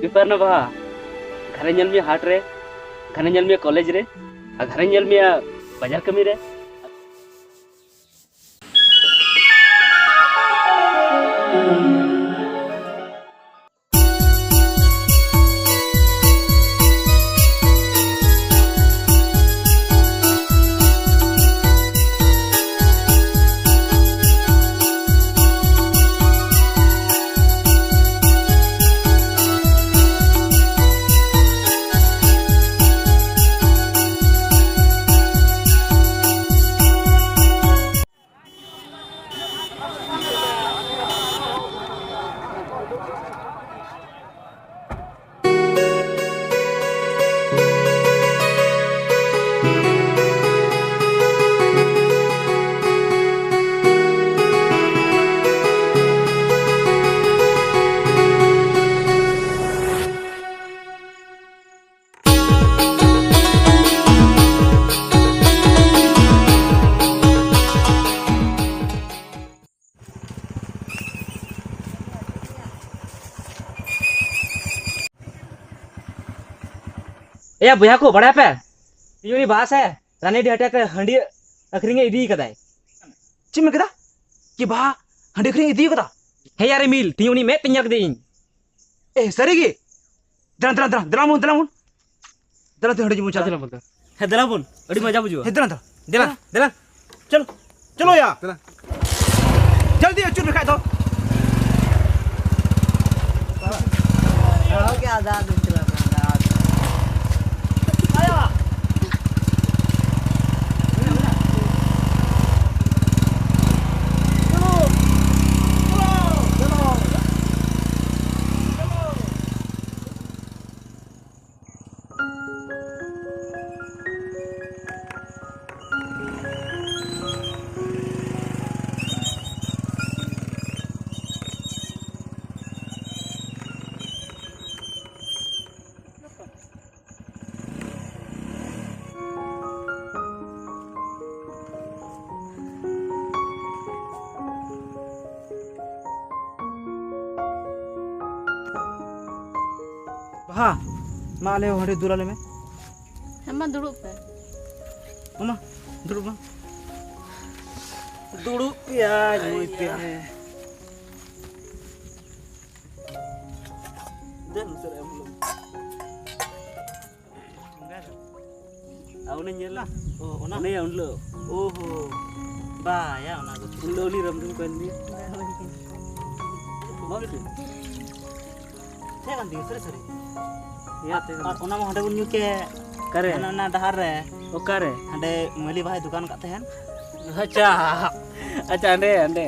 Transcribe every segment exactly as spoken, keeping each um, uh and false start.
ᱵᱮᱯᱟᱨ ᱱᱟ ᱵᱟᱦᱟ, ᱜᱷᱟᱨᱮ ᱧᱮᱞ ᱢᱮᱭᱟ ᱦᱟᱴ ᱨᱮ, ᱜᱷᱟᱨᱮ ᱧᱮᱞ ᱢᱮᱭᱟ ᱠᱚᱞᱮᱡᱽ ᱨᱮ, ᱟᱨ ᱜᱷᱟᱨᱮ ᱧᱮᱞ ᱢᱮᱭᱟ ᱵᱟᱡᱟᱨ ᱠᱟᱹᱢᱤ ᱨᱮ᱾ ᱮᱭᱟ ᱵᱚᱭᱦᱟ ᱠᱚ, ᱵᱟᱲᱟᱭ ᱯᱮ, ᱛᱮᱦᱮᱧ ᱩᱱᱤ ᱵᱟᱦᱟ ᱥᱮ ᱨᱟᱱᱤᱰᱤ ᱦᱟᱴ ᱨᱮ ᱦᱟᱺᱰᱤ ᱟᱹᱠᱷᱨᱤᱧ ᱮ ᱤᱫᱤ ᱠᱟᱫᱟᱭ᱾ ᱪᱮᱫ ᱮᱢ ᱢᱮᱱ ᱠᱮᱫᱟ? ᱠᱤ ᱵᱟᱦᱟ ᱦᱟᱺᱰᱤ ᱟᱹᱠᱷᱨᱤᱧ ᱤᱫᱤ ᱠᱟᱫᱟ? ᱦᱮᱸ ᱭᱟ ᱨᱤᱢᱤᱞ, ᱛᱮᱦᱮᱧ ᱩᱱᱤ ᱢᱮᱫ ᱛᱮ ᱧᱮᱞ ᱠᱮᱫᱮᱭᱟᱹᱧ᱾ ᱮ, ᱥᱟᱹᱨᱤ ᱜᱮ? ᱫᱮᱞᱟ, ᱫᱮᱞᱟ, ᱫᱮᱞᱟ, ᱫᱮᱞᱟ ᱵᱚᱱ, ᱫᱮᱞᱟ ᱵᱚᱱ᱾ ᱫᱮᱞᱟ ᱛᱮ ᱦᱟᱺᱰᱤ ᱧᱩ ᱵᱚᱱ ᱪᱟᱞᱟᱜᱼᱟ᱾ ᱫᱮᱞᱟ ᱵᱚᱱ᱾ ᱦᱮᱸ, ᱫᱮᱞᱟ ᱵᱚᱱ, ᱟᱹᱰᱤ ᱢᱚᱡᱟ ᱵᱩᱡᱩᱜᱼᱟ᱾ ᱦᱮᱸ, ᱫᱮᱞᱟ, ᱫᱮᱞᱟ᱾ ᱫᱮᱞᱟ, ᱫᱮᱞᱟ᱾ ᱪᱚᱞᱚ, ᱪᱚᱞᱚ ᱭᱟ᱾ ᱫᱮᱞᱟ᱾ ᱡᱚᱞᱫᱤ ᱟᱹᱪᱩᱨ ᱞᱮᱠᱷᱟᱡ ᱫᱚ᱾ ᱦᱳᱭ, ᱟᱫᱷᱟ ᱫᱤᱱ ᱪᱟᱞᱟᱜ ᱠᱟᱱᱟ, ᱟᱫᱷᱟ ᱫᱤᱱ᱾ ᱦᱟ, ᱢᱟ ᱟᱞᱮ ᱦᱚᱸ ᱦᱟᱺᱰᱤ ᱫᱩᱞ ᱟᱞᱮ ᱢᱮ᱾ ᱦᱮᱸ, ᱢᱟ ᱫᱩᱲᱩᱵ ᱯᱮ᱾ ᱢᱟ, ᱫᱩᱲᱩᱵ ᱢᱟ᱾ ᱫᱩᱲᱩᱵ ᱯᱮᱭᱟ, ᱧᱩᱭ ᱯᱮ᱾ ᱫᱮᱱ, ᱩᱥᱟᱹᱨᱟ ᱮᱢ ᱦᱩᱭᱩᱜᱼᱟ᱾ ᱟᱨ ᱩᱱᱤ ᱧᱮᱞ ᱞᱟ? ᱚ, ᱚᱱᱟ? ᱩᱱᱤᱭᱟᱜ ᱩᱱ ᱦᱤᱞᱳᱜ᱾ ᱚ ᱦᱚ᱾ ᱵᱟ, ᱭᱟ, ᱚᱱᱟ ᱫᱚ᱾ ᱩᱱ ᱦᱤᱞᱳᱜ ᱩᱱᱤ ᱨᱟᱢᱫᱷᱩᱱ ᱠᱚ ᱮᱱ ᱜᱮᱭᱟ᱾ ᱵᱟᱝ ᱜᱮ? ᱛᱟᱦᱮᱸ ᱠᱟᱱ ᱛᱤᱧᱟ, ᱥᱟᱹᱨᱤ ᱥᱟᱹᱨᱤ᱾ ᱭᱟ, ᱛᱟᱦᱮᱸ ᱠᱟᱱᱟ᱾ ᱟᱨ ᱚᱱᱟ ᱢᱟ ᱦᱟᱸᱰᱮ ᱵᱚᱱ ᱧᱩ ᱠᱮᱫ᱾ ᱚᱠᱟᱨᱮ? ᱚᱱᱟ, ᱚᱱᱟ ᱰᱟᱦᱟᱨ ᱨᱮ᱾ ᱚᱠᱟᱨᱮ? ᱦᱟᱸᱰᱮ ᱢᱟᱹᱞᱤ ᱵᱟᱦᱟᱭ ᱫᱚᱠᱟᱱ ᱟᱠᱟᱫ ᱛᱟᱦᱮᱱ᱾ ᱟᱪᱪᱷᱟ, ᱟᱪᱪᱷᱟ, ᱦᱟᱸᱰᱮ, ᱦᱟᱸᱰᱮ᱾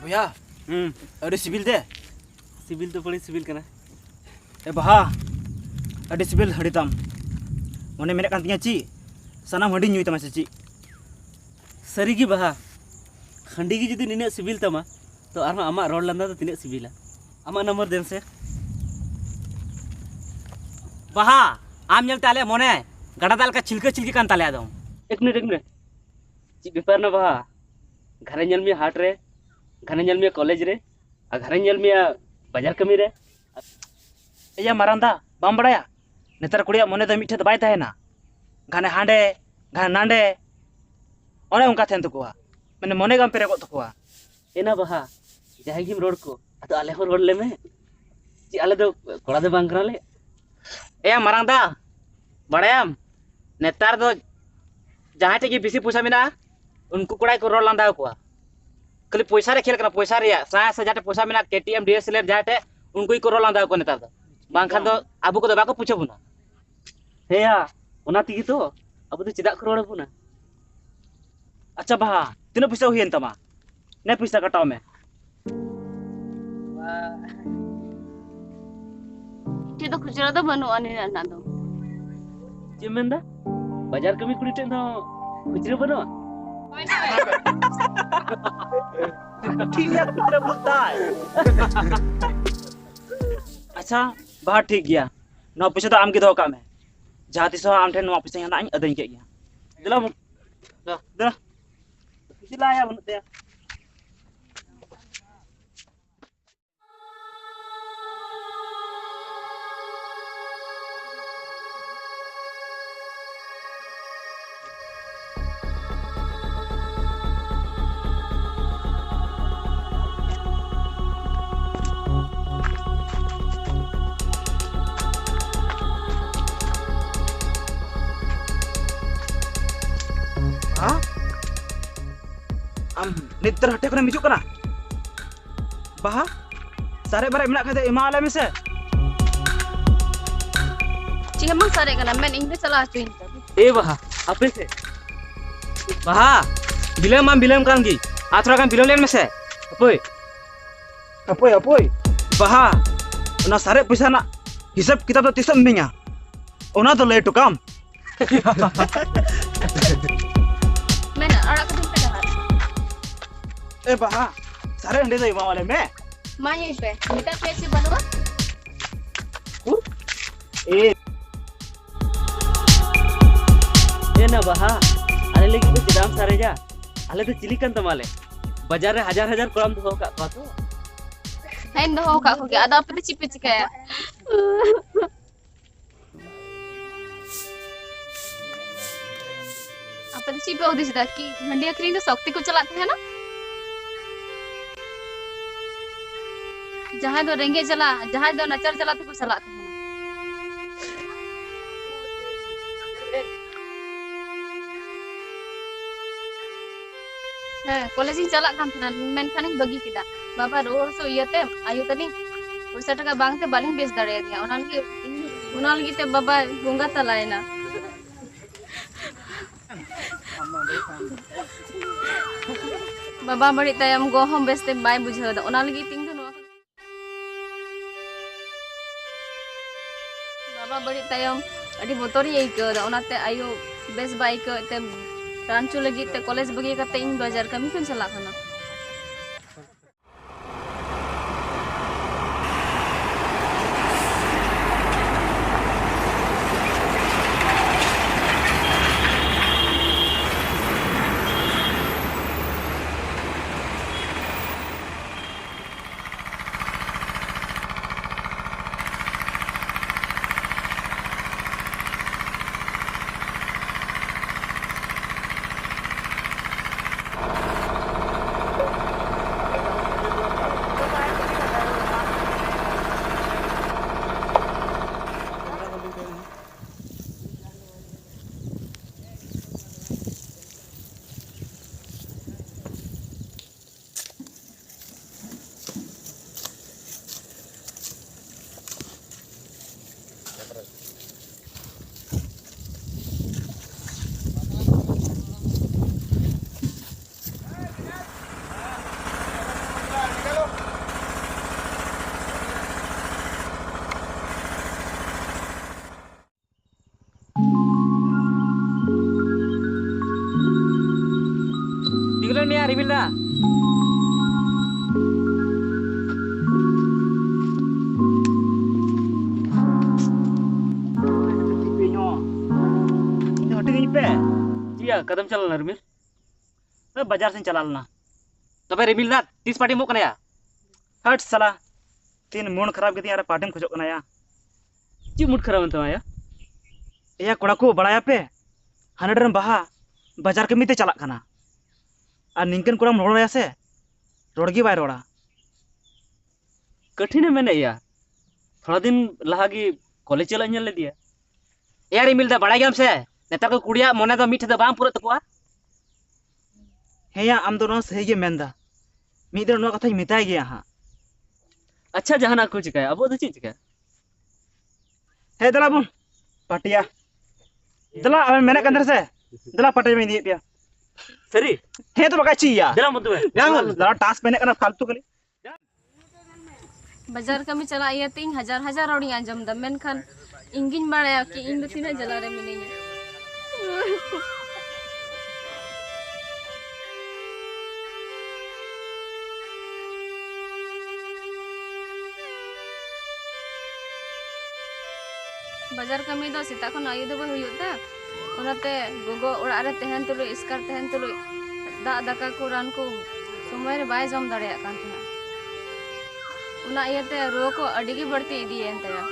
ᱵᱚᱭᱦᱟ, ᱦᱩᱸ᱾ ᱟᱹᱰᱤ ᱥᱤᱵᱤᱞ ᱛᱮ᱾ ᱥᱤᱵᱤᱞ ᱫᱚ ᱵᱟᱹᱲᱤᱡ ᱥᱤᱵᱤᱞ ᱠᱟᱱᱟ᱾ ᱮ ᱵᱟᱦᱟ, ᱟᱹᱰᱤ ᱥᱤᱵᱤᱞ ᱦᱟᱺᱰᱤ ᱛᱟᱢ᱾ ᱢᱚᱱᱮ ᱢᱮᱱᱮᱫ ᱠᱟᱱ ᱛᱤᱧᱟ ᱪᱮᱫ, ᱥᱟᱱᱟᱢ ᱦᱟᱺᱰᱤ ᱧᱩᱭ ᱛᱟᱢᱟ ᱥᱮ ᱪᱮᱫ? ᱥᱟᱹᱨᱤ ᱜᱮ ᱵᱟᱦᱟ, ᱦᱟᱺᱰᱤ ᱜᱮ ᱡᱩᱫᱤ ᱱᱤᱱᱟᱹᱜ ᱥᱤᱵᱤᱞ ᱛᱟᱢᱟ, ᱛᱚ ᱟᱨᱦᱚᱸ ᱟᱢᱟᱜ ᱨᱚᱲ ᱞᱟᱸᱫᱟ ᱫᱚ ᱛᱤᱱᱟᱹᱜ ᱥᱤᱵᱤᱞᱟ? ᱟᱢᱟᱜ ᱱᱟᱢᱵᱟᱨ ᱫᱮᱱ ᱥᱮ᱾ ᱵᱟᱦᱟ, ᱟᱢ ᱧᱮᱞᱛᱮ ᱟᱞᱮᱭᱟᱜ ᱢᱚᱱᱮ ᱜᱟᱰᱟ ᱫᱟᱜ ᱞᱮᱠᱟ ᱪᱷᱤᱞᱠᱟᱹ ᱪᱷᱤᱞᱠᱟᱹ ᱠᱟᱱ ᱛᱟᱞᱮᱭᱟ ᱮᱠᱫᱚᱢ᱾ ᱮᱠ ᱢᱤᱱᱤᱴ, ᱮᱠ ᱢᱤᱱᱤᱴ᱾ ᱪᱮᱫ ᱵᱮᱯᱟᱨ ᱱᱟ ᱵᱟᱦᱟ? ᱜᱷᱟᱱᱮ ᱧᱮᱞ ᱢᱮᱭᱟ ᱦᱟᱴ ᱨᱮ, ᱜᱷᱟᱱᱮ ᱧᱮᱞ ᱢᱮᱭᱟ ᱠᱚᱞᱮᱡᱽ ᱨᱮ, ᱟᱨ ᱜᱷᱟᱱᱮ ᱧᱮᱞ ᱢᱮᱭᱟ ᱵᱟᱡᱟᱨ ᱠᱟᱹᱢᱤ ᱨᱮ᱾ ᱮᱭᱟ ᱢᱟᱨᱟᱝ ᱫᱟ, ᱵᱟᱢ ᱵᱟᱲᱟᱭᱟ? ᱱᱮᱛᱟᱨ ᱠᱩᱲᱤᱭᱟᱜ ᱢᱚᱱᱮ ᱫᱚ ᱢᱤᱫ ᱴᱷᱮᱱ ᱫᱚ ᱵᱟᱭ ᱛᱟᱦᱮᱱᱟ, ᱜᱷᱟᱱᱮ ᱦᱟᱸᱰᱮ, ᱜᱷᱟᱱᱮ ᱱᱟᱸᱰᱮ, ᱚᱱᱮ ᱚᱱᱠᱟ ᱛᱟᱦᱮᱱ ᱛᱟᱠᱚᱣᱟ, ᱢᱟᱱᱮ ᱢᱚᱱᱮ ᱜᱮ ᱵᱟᱝ ᱯᱮᱨᱮᱜᱚᱜ ᱛᱟᱠᱚᱣᱟ᱾ ᱮᱱᱟ ᱵᱟᱦᱟ, ᱡᱟᱦᱟᱸᱭ ᱜᱮᱢ ᱨᱚᱲ ᱠᱚ, ᱟᱫᱚ ᱟᱞᱮ ᱦᱚᱸ ᱨᱚᱲ ᱞᱮᱢᱮ᱾ ᱪᱮᱫ ᱟᱞᱮ ᱫᱚ ᱠᱚᱲᱟ ᱫᱚ ᱵᱟᱝ ᱠᱟᱱᱟᱞᱮ? ᱮᱭᱟ ᱢᱟᱨᱟᱝ ᱫᱟ, ᱵᱟᱲᱟᱭᱟᱢ, ᱱᱮᱛᱟᱨ ᱫᱚ ᱡᱟᱦᱟᱸᱭ ᱴᱷᱮᱡ ᱜᱮ ᱵᱮᱥᱤ ᱯᱚᱭᱥᱟ ᱢᱮᱱᱟᱜᱼᱟ, ᱩᱱᱠᱩ ᱠᱚᱲᱟ ᱜᱮᱠᱚ ᱨᱚᱲ ᱞᱟᱸᱫᱟ ᱟᱠᱚᱣᱟ᱾ ᱠᱷᱟᱹᱞᱤ ᱯᱚᱭᱥᱟ ᱨᱮ ᱠᱷᱮᱞ ᱠᱟᱱᱟ, ᱯᱚᱭᱥᱟ ᱨᱮᱭᱟᱜ᱾ ᱥᱟᱭ ᱥᱮ ᱡᱟᱦᱟᱸ ᱴᱷᱮᱡ ᱯᱚᱭᱥᱟ ᱢᱮᱱᱟᱜᱼᱟ, K T M, D S L R ᱡᱟᱦᱟᱸ ᱴᱷᱮᱡ, ᱩᱱᱠᱩ ᱜᱮᱠᱚ ᱨᱚᱲ ᱞᱟᱸᱫᱟ ᱟᱠᱚᱣᱟ ᱱᱮᱛᱟᱨ ᱫᱚ᱾ ᱵᱟᱝᱠᱷᱟᱱ ᱫᱚ ᱟᱵᱚ ᱠᱚᱫᱚ ᱵᱟᱠᱚ ᱯᱩᱪᱷᱟᱹ ᱵᱚᱱᱟ᱾ ᱦᱮᱸᱭᱟ, ᱚᱱᱟ ᱛᱮᱜᱮ ᱛᱚ ᱟᱵᱚ ᱫᱚ ᱪᱮᱫᱟᱜ ᱠᱚ ᱨᱚᱲ ᱟᱵᱚᱱᱟ? ᱟᱪᱪᱷᱟ ᱵᱟᱦᱟ, ᱛᱤᱱᱟᱹᱜ ᱯᱚᱭᱥᱟ ᱦᱩᱭᱮᱱ ᱛᱟᱢᱟ? ᱱᱮ ᱯᱚᱭᱥᱟ ᱠᱟᱴᱟᱣ ᱢᱮ᱾ ᱴᱷᱮᱡ ᱫᱚ ᱠᱷᱩᱪᱨᱟᱹ ᱫᱚ ᱵᱟᱹᱱᱩᱜᱼᱟ ᱱᱤᱱᱟᱹᱜ ᱨᱮᱱᱟᱜ ᱫᱚ᱾ ᱪᱮᱫ ᱮᱢ ᱢᱮᱱᱫᱟ? ᱵᱟᱡᱟᱨ ᱠᱟᱹᱢᱤ ᱠᱩᱲᱤ ᱴᱷᱮᱱ ᱫᱚ ᱠᱷᱩᱪᱨᱟᱹ ᱵᱟᱹᱱᱩᱜᱼᱟ? ᱴᱷᱤᱠ ᱜᱮᱭᱟ, ᱠᱷᱩᱪᱨᱟᱹ ᱵᱷᱩᱜᱽᱛᱟᱱ᱾ ᱟᱪᱪᱷᱟ, ᱵᱟᱦᱟ, ᱴᱷᱤᱠ ᱜᱮᱭᱟ, ᱱᱚᱣᱟ ᱯᱚᱭᱥᱟ ᱫᱚ ᱟᱢ ᱜᱮ ᱫᱚᱦᱚ ᱠᱟᱜ ᱢᱮ᱾ ᱡᱟᱦᱟᱸ ᱛᱤᱥ ᱦᱚᱸ ᱟᱢ ᱴᱷᱮᱱ ᱱᱚᱣᱟ ᱯᱚᱭᱥᱟᱧ ᱦᱟᱛᱟᱣᱟ, ᱤᱧ ᱟᱹᱫᱟᱹᱧ ᱠᱮᱫ ᱜᱮᱭᱟ᱾ ᱫᱮᱞᱟ ᱵᱚᱱ, ᱫᱮᱞᱟ᱾ ᱫᱮᱞᱟ ᱭᱟ, ᱵᱟᱹᱱᱩᱜ ᱛᱟᱭᱟ᱾ ᱦᱮᱸ? ᱟᱢ ᱱᱤᱛ ᱫᱷᱟᱨᱟ ᱦᱟᱴᱮ ᱠᱷᱚᱱᱮᱢ ᱦᱤᱡᱩᱜ ᱠᱟᱱᱟ? ᱵᱟᱦᱟ, ᱥᱟᱨᱮᱡ ᱵᱟᱨᱮᱡ ᱢᱮᱱᱟᱜ ᱠᱷᱟᱡ ᱫᱚ ᱮᱢᱟ ᱟᱞᱮ ᱢᱮᱥᱮ᱾ ᱪᱮᱫ ᱦᱚᱸ ᱵᱟᱝ ᱥᱟᱨᱮᱡ ᱠᱟᱱᱟ, ᱢᱮᱱ ᱤᱧ ᱫᱚ ᱪᱟᱞᱟᱣ ᱦᱚᱪᱚᱧ ᱛᱟᱵᱚ᱾ ᱮ ᱵᱟᱦᱟ, ᱦᱟᱯᱮ ᱥᱮ᱾ ᱵᱟᱦᱟ, ᱵᱤᱞᱚᱢ ᱢᱟᱢ ᱵᱤᱞᱚᱢ ᱠᱟᱱ ᱜᱮ, ᱟᱨ ᱛᱷᱚᱲᱟ ᱜᱟᱱ ᱵᱤᱞᱚᱢ ᱞᱮᱱ ᱢᱮᱥᱮ᱾ ᱦᱟᱯᱳᱭ᱾ ᱦᱟᱯᱳᱭ, ᱦᱟᱯᱳᱭ᱾ ᱵᱟᱦᱟ, ᱚᱱᱟ ᱥᱟᱨᱮᱡ ᱯᱚᱭᱥᱟ ᱨᱮᱱᱟᱜ ᱦᱤᱥᱟᱹᱵ ᱠᱤᱛᱟᱹᱵ ᱫᱚ ᱛᱤᱥᱮᱢ ᱤᱢᱟᱹᱧᱟ? ᱚᱱᱟ ᱫᱚ ᱞᱟᱹᱭ ᱦᱚᱴᱚ ᱠᱟᱢ᱾ ᱢᱮᱱ ᱟᱲᱟᱜ ᱠᱟᱹᱫᱟᱹᱧ ᱯᱮ ᱰᱟᱦᱟᱨ᱾ ᱮ ᱵᱟᱦᱟ, ᱥᱟᱨᱮᱡ ᱦᱟᱺᱰᱤ ᱫᱚ ᱮᱢᱟᱣᱟᱞᱮ ᱢᱮ᱾ ᱢᱟ ᱧᱩᱭ ᱯᱮ, ᱢᱮᱛᱟᱜ ᱯᱮᱭᱟ ᱪᱮ ᱵᱟᱹᱱᱩᱜᱼᱟ? ᱩᱨ? ᱮ᱾ ᱮ ᱱᱟ ᱵᱟᱦᱟ, ᱟᱞᱮ ᱞᱟᱹᱜᱤᱫ ᱫᱚ ᱪᱮᱫᱟᱜ ᱮᱢ ᱥᱟᱨᱮᱡᱟ? ᱟᱞᱮ ᱫᱚ ᱪᱤᱞᱤ ᱠᱟᱱ ᱛᱟᱢᱟᱞᱮ? ᱵᱟᱡᱟᱨ ᱨᱮ ᱦᱟᱡᱟᱨ ᱦᱟᱡᱟᱨ ᱠᱚᱲᱟᱢ ᱫᱚᱦᱚ ᱟᱠᱟᱫ ᱠᱚᱣᱟ ᱛᱚ᱾ ᱦᱮᱸᱧ ᱫᱚᱦᱚ ᱟᱠᱟᱫ ᱠᱚᱜᱮᱭᱟ, ᱟᱫᱚ ᱟᱯᱮ ᱫᱚ ᱪᱮᱫ ᱯᱮ ᱪᱤᱠᱟᱹᱭᱟ? ᱟᱯᱮ ᱫᱚ ᱪᱮᱫ ᱯᱮ ᱦᱩᱫᱤᱥ ᱮᱫᱟ? ᱠᱤ ᱦᱟᱺᱰᱤ ᱟᱹᱠᱷᱨᱤᱧ ᱫᱚ ᱥᱚᱠᱛᱤ ᱠᱚ ᱪᱟᱞᱟᱜ ᱛᱟᱦᱮᱱᱟ? ᱡᱟᱦᱟᱸᱭ ᱫᱚ ᱨᱮᱸᱜᱮᱡ ᱡᱟᱞᱟ, ᱡᱟᱦᱟᱸᱭ ᱫᱚ ᱱᱟᱪᱟᱨ ᱡᱟᱞᱟ ᱛᱮᱠᱚ ᱪᱟᱞᱟᱜ ᱛᱟᱦᱮᱱᱟ᱾ ᱦᱮᱸ, ᱠᱚᱞᱮᱡᱽ ᱤᱧ ᱪᱟᱞᱟᱜ ᱠᱟᱱ ᱛᱟᱦᱮᱱᱟ, ᱢᱮᱱᱠᱷᱟᱱᱤᱧ ᱵᱟᱹᱜᱤ ᱠᱮᱫᱟ᱾ ᱵᱟᱵᱟ ᱨᱩᱣᱟᱹ ᱦᱟᱹᱥᱩ ᱤᱭᱟᱹᱛᱮ ᱟᱭᱳ ᱛᱟᱹᱞᱤᱧ ᱯᱚᱭᱥᱟ ᱴᱟᱠᱟ ᱵᱟᱝᱛᱮ ᱵᱟᱹᱞᱤᱧ ᱵᱮᱥ ᱫᱟᱲᱮᱭᱟᱫᱮᱭᱟ᱾ ᱚᱱᱟ ᱞᱟᱹᱜᱤᱫ, ᱚᱱᱟ ᱞᱟᱹᱜᱤᱫ ᱛᱮ ᱵᱟᱵᱟᱭ ᱵᱚᱸᱜᱟ ᱛᱟᱞᱟᱭᱮᱱᱟ᱾ ᱵᱟᱵᱟ ᱵᱟᱹᱲᱤᱡ ᱛᱟᱭᱚᱢ ᱜᱚ ᱦᱚᱸ ᱵᱮᱥᱛᱮ ᱵᱟᱭ ᱵᱩᱡᱷᱟᱹᱣ ᱮᱫᱟ᱾ ᱚᱱᱟ ᱞᱟᱹᱜᱤᱫ ᱛᱮ ᱤᱧ ᱫᱚ ᱱᱚᱣᱟ ᱠᱚ ᱵᱟᱵᱟ ᱵᱟᱹᱲᱤᱡ ᱛᱟᱭᱚᱢ ᱟᱹᱰᱤ ᱵᱚᱛᱚᱨᱤᱧ ᱟᱹᱭᱠᱟᱹᱣ ᱮᱫᱟ, ᱚᱱᱟᱛᱮ ᱟᱭᱳ ᱵᱮᱥ ᱵᱟᱭ ᱟᱹᱭᱠᱟᱹᱣᱮᱫ ᱛᱮ ᱨᱟᱱ ᱦᱚᱪᱚ ᱞᱟᱹᱜᱤᱫ ᱛᱮ ᱠᱚᱞᱮᱡᱽ ᱵᱟᱹᱜᱤ ᱠᱟᱛᱮ ᱤᱧ ᱵᱟᱡᱟᱨ ᱠᱟᱹᱢᱤ ᱠᱚᱧ ᱪᱟᱞᱟᱜ ᱠᱟᱱᱟ᱾ ᱢᱮᱭᱟ ᱨᱤᱢᱤᱞ ᱫᱟ᱾ ᱤᱧ ᱫᱚ ᱦᱟᱹᱴᱤᱧ ᱯᱮ᱾ ᱪᱤᱭᱟ, ᱠᱟᱫᱚᱢ ᱪᱟᱞᱟᱣ ᱞᱮᱱᱟ ᱨᱤᱢᱤᱞ? ᱮ, ᱵᱟᱡᱟᱨ ᱥᱮᱫ ᱪᱟᱞᱟᱣ ᱞᱮᱱᱟ᱾ ᱛᱚᱵᱮ ᱨᱤᱢᱤᱞ ᱫᱟ, ᱛᱤᱥ ᱯᱟᱴᱤ ᱮᱢᱚᱜ ᱠᱟᱱᱟ ᱭᱟ? ᱦᱟᱴ ᱥᱟᱞᱟ, ᱛᱤᱱ ᱢᱚᱱ ᱠᱷᱟᱨᱟᱯ ᱠᱮᱫᱤᱧ ᱟᱨ ᱯᱟᱴᱤᱢ ᱠᱷᱚᱡᱚᱜ ᱠᱟᱱᱟ ᱭᱟ? ᱪᱮᱫ ᱢᱩᱰ ᱠᱷᱟᱨᱟᱯ ᱮᱱ ᱛᱟᱢᱟ ᱭᱟ? ᱮᱭᱟ ᱠᱚᱲᱟ ᱠᱚ, ᱵᱟᱲᱟᱭᱟᱯᱮ, ᱦᱟᱱᱮ ᱰᱷᱮᱨ ᱵᱟᱦᱟ ᱵᱟᱡᱟᱨ ᱠᱟᱹᱢᱤ ᱛᱮ ᱪᱟᱞᱟᱜ ᱠᱟᱱᱟ, ᱟᱨ ᱱᱤᱝᱠᱟᱹᱱ ᱠᱚᱲᱟᱢ ᱨᱚᱲ ᱟᱭᱟ ᱥᱮ, ᱨᱚᱲ ᱜᱮ ᱵᱟᱭ ᱨᱚᱲᱟ᱾ ᱠᱟᱹᱴᱷᱤᱱᱮ ᱢᱮᱱᱮᱫ ᱭᱟ, ᱛᱷᱚᱲᱟ ᱫᱤᱱ ᱞᱟᱦᱟ ᱜᱮ ᱠᱚᱞᱮᱡᱽ ᱪᱟᱞᱟᱜ ᱤᱧ ᱧᱮᱞ ᱞᱮᱫᱮᱭᱟ᱾ ᱮᱭᱟ ᱨᱤᱢᱤᱞ ᱫᱟ, ᱵᱟᱲᱟᱭ ᱜᱮᱭᱟᱢ ᱥᱮ, ᱱᱮᱛᱟᱨ ᱠᱚ ᱠᱩᱲᱤᱭᱟᱜ ᱢᱚᱱᱮ ᱫᱚ ᱢᱤᱫ ᱴᱷᱮᱱ ᱫᱚ ᱵᱟᱝ ᱯᱩᱨᱟᱹᱜ ᱛᱟᱠᱚᱣᱟ᱾ ᱦᱮᱸᱭᱟ, ᱟᱢ ᱫᱚ ᱱᱚᱣᱟ ᱥᱟᱹᱦᱤ ᱜᱮ ᱢᱮᱱᱫᱟ᱾ ᱢᱤᱫ ᱫᱤᱱ ᱱᱚᱣᱟ ᱠᱟᱛᱷᱟᱧ ᱢᱮᱛᱟᱭ ᱜᱮᱭᱟ ᱦᱟᱸᱜ᱾ ᱟᱪᱪᱷᱟ, ᱡᱟᱦᱟᱱᱟᱜ ᱠᱚ ᱪᱤᱠᱟᱹᱭᱟ, ᱟᱵᱚ ᱫᱚ ᱪᱮᱫ ᱪᱤᱠᱟᱹᱭᱟ? ᱦᱮᱸ, ᱫᱮᱞᱟ ᱵᱚᱱ ᱯᱟᱴᱤᱭᱟ᱾ ᱫᱮᱞᱟ, ᱟᱢᱮᱢ ᱢᱮᱱᱮᱫ ᱠᱟᱱ ᱛᱟᱦᱮᱱᱟ ᱥᱮ? ᱫᱮᱞᱟ, ᱯᱟᱴᱤ ᱡᱚᱢ ᱤᱫᱤᱭᱮᱫ ᱯᱮᱭᱟ᱾ ᱥᱟᱹᱨᱤ? ᱦᱮᱸ ᱛᱚ, ᱵᱟᱠᱷᱟᱡ ᱪᱮᱫ ᱭᱟ? ᱫᱮᱞᱟ ᱢᱚᱫᱷᱩ ᱵᱷᱟᱭ᱾ ᱫᱮᱞᱟ, ᱫᱮᱞᱟ, ᱴᱟᱥ ᱯᱮ ᱮᱱᱮᱡ ᱠᱟᱱᱟ ᱯᱷᱟᱞᱛᱩ ᱠᱷᱟᱹᱞᱤ᱾ ᱵᱟᱡᱟᱨ ᱠᱟᱹᱢᱤ ᱪᱟᱞᱟᱜ ᱤᱭᱟᱹᱛᱮ ᱤᱧ ᱦᱟᱡᱟᱨ ᱦᱟᱡᱟᱨ ᱨᱚᱲᱤᱧ ᱟᱸᱡᱚᱢ ᱮᱫᱟ, ᱢᱮᱱᱠᱷᱟᱱ ᱤᱧ ᱜᱤᱧ ᱵᱟᱲᱟᱭᱟ ᱠᱤ ᱤᱧ ᱫᱚ ᱛᱤᱱᱟᱹᱜ ᱡᱟᱞᱟ ᱨᱮ ᱢᱤᱱᱟᱹᱧᱟ᱾ ᱵᱟᱡᱟᱨ ᱠᱟᱹᱢᱤ ᱫᱚ ᱥᱮᱛᱟᱜ ᱠᱷᱚᱱ ᱟᱹᱭᱩᱵ ᱫᱷᱟᱹᱵᱤᱡ ᱦᱩᱭᱩᱜ ᱛᱮ, ᱚᱱᱟᱛᱮ ᱜᱚᱜᱚ ᱚᱲᱟᱜ ᱨᱮ ᱛᱟᱦᱮᱱ ᱛᱩᱞᱩᱡ, ᱮᱥᱠᱟᱨ ᱛᱟᱦᱮᱱ ᱛᱩᱞᱩᱡ, ᱫᱟᱜ ᱫᱟᱠᱟ ᱠᱚ, ᱨᱟᱱ ᱠᱚ ᱥᱚᱢᱚᱭ ᱨᱮ ᱵᱟᱭ ᱡᱚᱢ ᱫᱟᱲᱮᱭᱟᱜ ᱠᱟᱱ ᱛᱟᱦᱮᱸᱫ᱾ ᱚᱱᱟ ᱤᱭᱟᱹᱛᱮ ᱨᱩᱣᱟᱹ ᱠᱚ ᱟᱹᱰᱤ ᱜᱮ ᱵᱟᱹᱲᱛᱤ ᱤᱫᱤᱭᱮᱱ ᱛᱟᱭᱟ᱾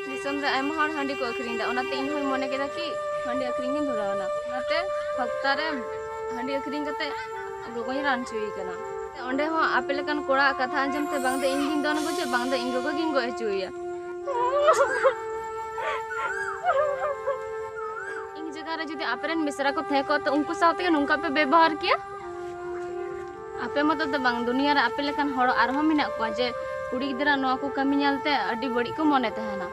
ᱫᱤᱥᱚᱢ ᱨᱮ ᱟᱭᱢᱟ ᱦᱚᱲ ᱦᱟᱺᱰᱤ ᱠᱚ ᱟᱹᱠᱷᱨᱤᱧ ᱮᱫᱟ, ᱚᱱᱟᱛᱮ ᱤᱧ ᱦᱚᱸᱧ ᱢᱚᱱᱮ ᱠᱮᱫᱟ ᱠᱤ ᱦᱟᱺᱰᱤ ᱟᱹᱠᱷᱨᱤᱧ ᱜᱤᱧ ᱫᱷᱩᱨᱟᱹᱣ ᱮᱱᱟ᱾ ᱚᱱᱟᱛᱮ ᱦᱟᱯᱛᱟ ᱨᱮ ᱦᱟᱺᱰᱤ ᱟᱹᱠᱷᱨᱤᱧ ᱠᱟᱛᱮ ᱜᱚᱜᱚᱧ ᱨᱟᱱ ᱦᱚᱪᱚᱭᱮ ᱠᱟᱱᱟ᱾ ᱚᱸᱰᱮ ᱦᱚᱸ ᱟᱯᱮ ᱞᱮᱠᱟᱱ ᱠᱚᱲᱟᱣᱟᱜ ᱠᱟᱛᱷᱟ ᱟᱸᱡᱚᱢ ᱛᱮ ᱵᱟᱝ ᱫᱚ ᱤᱧ ᱜᱤᱧ ᱫᱚᱱ ᱜᱚᱡᱚᱜ, ᱵᱟᱝ ᱫᱚ ᱤᱧ ᱜᱚᱜᱚ ᱜᱤᱧ ᱜᱚᱡ ᱦᱚᱪᱚᱭᱮᱭᱟ᱾ ᱤᱧ ᱡᱟᱭᱜᱟ ᱨᱮ ᱡᱩᱫᱤ ᱟᱯᱮ ᱨᱮᱱ ᱢᱤᱥᱨᱟ ᱠᱚ ᱛᱟᱦᱮᱸ ᱠᱚᱜ ᱛᱚ ᱩᱱᱠᱩ ᱥᱟᱶ ᱛᱮᱜᱮ ᱱᱚᱝᱠᱟ ᱯᱮ ᱵᱮᱵᱚᱦᱟᱨ ᱠᱮᱭᱟ᱾ ᱟᱯᱮ ᱢᱚᱛᱚ ᱫᱚ ᱵᱟᱝ, ᱫᱩᱱᱤᱭᱟᱹ ᱨᱮ ᱟᱯᱮ ᱞᱮᱠᱟᱱ ᱦᱚᱲ ᱟᱨᱦᱚᱸ ᱢᱮᱱᱟᱜ ᱠᱚᱣᱟ ᱡᱮ ᱠᱩᱲᱤ ᱜᱤᱫᱽᱨᱟᱹ ᱱᱚᱣᱟ ᱠᱚ ᱠᱟᱹᱢᱤ ᱧᱮᱞ ᱛᱮ ᱟᱹᱰᱤ ᱵᱟᱹᱲᱤᱡ ᱠᱚ ᱢᱚᱱᱮ ᱛᱟᱦᱮᱱᱟ᱾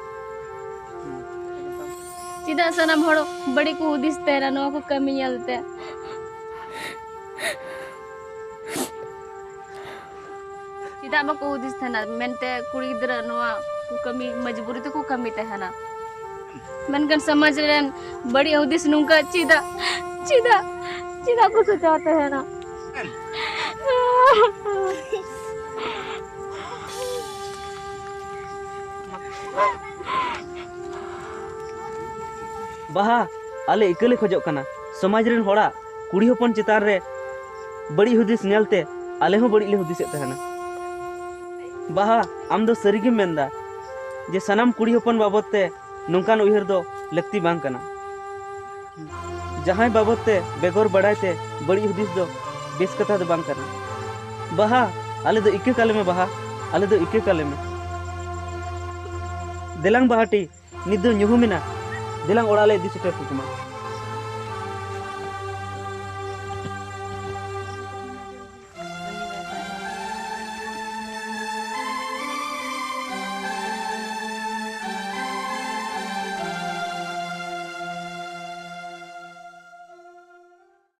ᱪᱮᱫᱟᱜ ᱥᱟᱱᱟᱢ ᱦᱚᱲ ᱵᱟᱹᱲᱤᱡ ᱠᱚ ᱦᱩᱫᱤᱥ ᱛᱟᱦᱮᱱᱟ ᱱᱚᱣᱟ ᱠᱚ ᱠᱟᱹᱢᱤ ᱧᱮᱞ ᱛᱮ? ᱪᱮᱫᱟᱜ ᱵᱟᱠᱚ ᱦᱩᱫᱤᱥ ᱛᱟᱦᱮᱱᱟ ᱢᱮᱱᱛᱮ ᱠᱩᱲᱤ ᱜᱤᱫᱽᱨᱟᱹ ᱱᱚᱣᱟ ᱠᱚ ᱠᱟᱹᱢᱤ ᱢᱚᱡᱽᱵᱩᱨᱤ ᱛᱮᱠᱚ ᱠᱟᱹᱢᱤ ᱛᱟᱦᱮᱱᱟ᱾ ᱢᱮᱱᱠᱷᱟᱱ ᱥᱚᱢᱟᱡᱽ ᱨᱮᱱ ᱵᱟᱹᱲᱤᱡ ᱦᱩᱫᱤᱥ ᱱᱚᱝᱠᱟ ᱪᱮᱫᱟᱜ, ᱪᱮᱫᱟᱜ, ᱪᱮᱫᱟᱜ ᱠᱚ ᱥᱚᱪᱟᱣ ᱛᱟᱦᱮᱱᱟ? ᱵᱟᱦᱟ, ᱟᱞᱮ ᱤᱠᱟᱹ ᱞᱮ ᱠᱷᱚᱡᱚᱜ ᱠᱟᱱᱟ᱾ ᱥᱚᱢᱟᱡᱽ ᱨᱮᱱ ᱦᱚᱲᱟᱜ ᱠᱩᱲᱤ ᱦᱚᱯᱚᱱ ᱪᱮᱛᱟᱱ ᱨᱮ ᱵᱟᱹᱲᱤᱡ ᱦᱩᱫᱤᱥ ᱧᱮᱞᱛᱮ ᱟᱞᱮ ᱦᱚᱸ ᱵᱟᱹᱲᱤᱡ ᱞᱮ ᱦᱩᱫᱤᱥᱮᱫ ᱛᱟᱦᱮᱱᱟ᱾ ᱵᱟᱦᱟ, ᱟᱢ ᱫᱚ ᱥᱟᱹᱨᱤ ᱜᱮᱢ ᱢᱮᱱᱫᱟ ᱡᱮ ᱥᱟᱱᱟᱢ ᱠᱩᱲᱤ ᱦᱚᱯᱚᱱ ᱵᱟᱵᱚᱫ ᱛᱮ ᱱᱚᱝᱠᱟᱱ ᱩᱭᱦᱟᱹᱨ ᱫᱚ ᱞᱟᱹᱠᱛᱤ ᱵᱟᱝ ᱠᱟᱱᱟ᱾ ᱡᱟᱦᱟᱸᱭ ᱵᱟᱵᱚᱫ ᱛᱮ ᱵᱮᱜᱚᱨ ᱵᱟᱲᱟᱭ ᱛᱮ ᱵᱟᱹᱲᱤᱡ ᱦᱩᱫᱤᱥ ᱫᱚ ᱵᱮᱥ ᱠᱟᱛᱷᱟ ᱫᱚ ᱵᱟᱝ ᱠᱟᱱᱟ᱾ ᱵᱟᱦᱟ, ᱟᱞᱮ ᱫᱚ ᱤᱠᱟᱹ ᱠᱟᱞᱮ ᱢᱮ ᱵᱟᱦᱟ, ᱟᱞᱮ ᱫᱚ ᱤᱠᱟᱹ ᱠᱟᱞᱮ ᱢᱮ᱾ ᱫᱮᱞᱟᱝ ᱵᱟᱦᱟᱴᱤ, ᱱᱤᱛ ᱫᱚ ᱧᱩᱦᱩᱢ ᱮᱱᱟ, ᱫᱮᱞᱟᱝ ᱚᱲᱟᱜ ᱞᱮ ᱤᱫᱤ ᱥᱮᱴᱮᱨ ᱠᱟᱠᱚ ᱢᱟ᱾